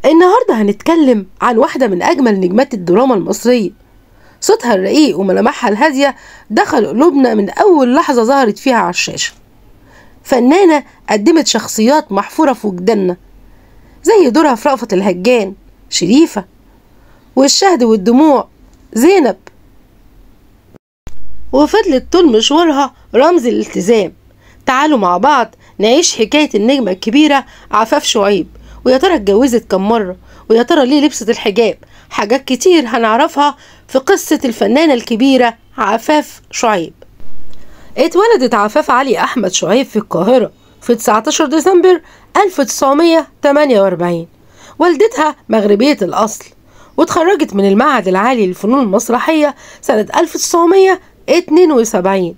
النهاردة هنتكلم عن واحدة من أجمل نجمات الدراما المصرية. صوتها الرقيق وملامحها الهادية دخل قلوبنا من أول لحظة ظهرت فيها على الشاشة. فنانة قدمت شخصيات محفورة في وجداننا، زي دورها في رأفت الهجان شريفة، والشهد والدموع زينب، وفضلت طول مشوارها رمز الالتزام. تعالوا مع بعض نعيش حكاية النجمة الكبيرة عفاف شعيب، ويا ترى اتجوزت كم مرة، ويا ترى ليه لبست الحجاب. حاجات كتير هنعرفها في قصة الفنانة الكبيرة عفاف شعيب. اتولدت عفاف علي أحمد شعيب في القاهرة في 19 ديسمبر 1948. والدتها مغربية الأصل، واتخرجت من المعهد العالي للفنون المسرحية سنة 1972.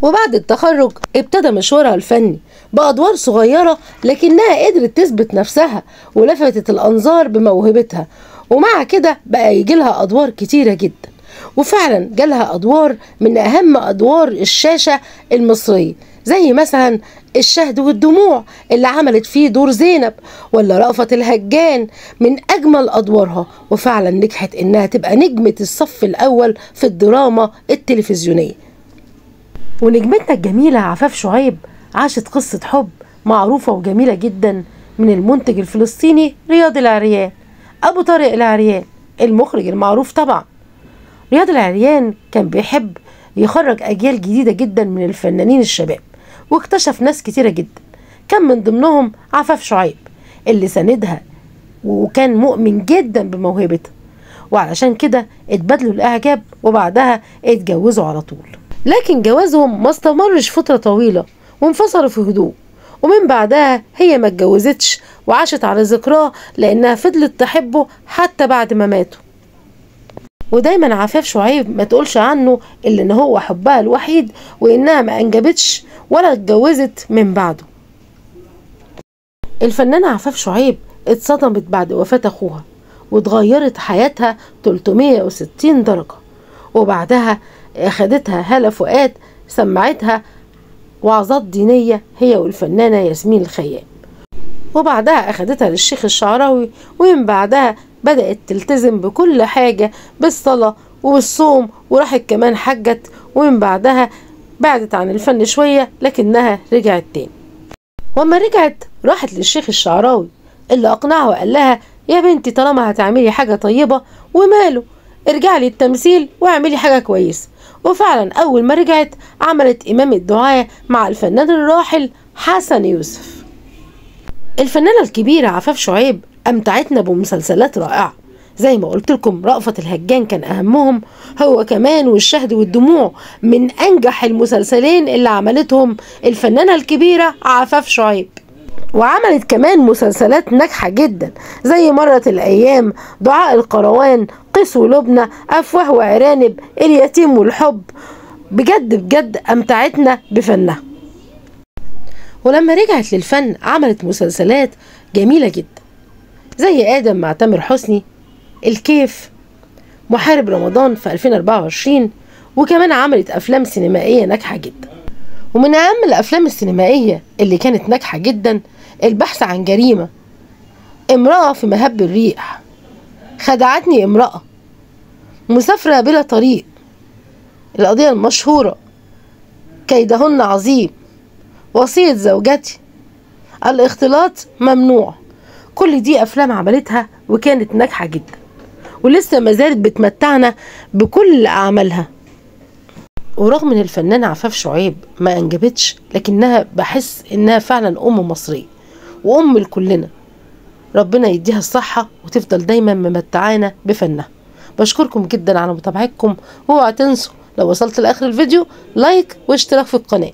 وبعد التخرج ابتدى مشوارها الفني بأدوار صغيرة، لكنها قدرت تثبت نفسها ولفتت الأنظار بموهبتها، ومع كده بقى يجيلها أدوار كتيرة جدا. وفعلا جالها أدوار من أهم أدوار الشاشة المصرية، زي مثلا الشهد والدموع اللي عملت فيه دور زينب، ولا رأفت الهجان من أجمل أدوارها، وفعلا نجحت إنها تبقى نجمة الصف الأول في الدراما التلفزيونية. ونجمتنا الجميلة عفاف شعيب عاشت قصة حب معروفة وجميلة جدا من المنتج الفلسطيني رياض العريان، أبو طارق العريان المخرج المعروف طبعا. رياض العريان كان بيحب يخرج أجيال جديدة جدا من الفنانين الشباب، واكتشف ناس كتيرة جدا، كان من ضمنهم عفاف شعيب اللي ساندها وكان مؤمن جدا بموهبتها، وعلشان كده اتبادلوا الإعجاب وبعدها اتجوزوا على طول. لكن جوازهم ما استمرش فترة طويلة وانفصلوا في هدوء، ومن بعدها هي ما اتجوزتش وعاشت على ذكراه لأنها فضلت تحبه حتى بعد ما ماتوا. ودايما عفاف شعيب ما تقولش عنه إلا إن هو حبها الوحيد، وإنها ما أنجبتش ولا اتجوزت من بعده. الفنانة عفاف شعيب اتصدمت بعد وفاة أخوها، واتغيرت حياتها 360 درجة، وبعدها أخدتها هالة فؤاد سمعتها وعظات دينية هي والفنانة ياسمين الخيام، وبعدها أخدتها للشيخ الشعراوي، ومن بعدها بدأت تلتزم بكل حاجة، بالصلاة والصوم، وراحت كمان حجت، ومن بعدها بعدت عن الفن شوية لكنها رجعت تاني. وما رجعت راحت للشيخ الشعراوي اللي أقنعها وقال لها يا بنتي طالما هتعملي حاجة طيبة وماله، ارجعي للتمثيل واعملي حاجة كويسة. وفعلا أول ما رجعت عملت إمام الدعاء مع الفنان الراحل حسن يوسف. الفنانة الكبيرة عفاف شعيب أمتعتنا بمسلسلات رائعة، زي ما قلت لكم رأفت الهجان كان أهمهم، هو كمان والشهد والدموع من أنجح المسلسلين اللي عملتهم الفنانة الكبيرة عفاف شعيب. وعملت كمان مسلسلات ناجحة جدا زي مرت الأيام، دعاء القروان، قيس ولبنى، أفواه وأرانب، اليتيم والحب. بجد بجد أمتعتنا بفنها. ولما رجعت للفن عملت مسلسلات جميلة جدا زي آدم مع تامر حسني، الكيف، محارب رمضان في 2024، وكمان عملت أفلام سينمائية ناجحة جدا. ومن أهم الأفلام السينمائية اللي كانت ناجحة جدا البحث عن جريمة، امرأة في مهب الريح، خدعتني امرأة، مسافرة بلا طريق، القضية المشهورة، كيدهن عظيم، وصية زوجتي، الاختلاط ممنوع. كل دي أفلام عملتها وكانت ناجحة جدا، ولسه ما زالت بتمتعنا بكل أعمالها. ورغم ان الفنانة عفاف شعيب ما أنجبتش، لكنها بحس انها فعلا أم مصرية وأم لكلنا. ربنا يديها الصحة وتفضل دايما ممتعانا بفنها. بشكركم جدا على متابعتكم، واوعوا تنسوا لو وصلت لآخر الفيديو like واشتراك في القناة.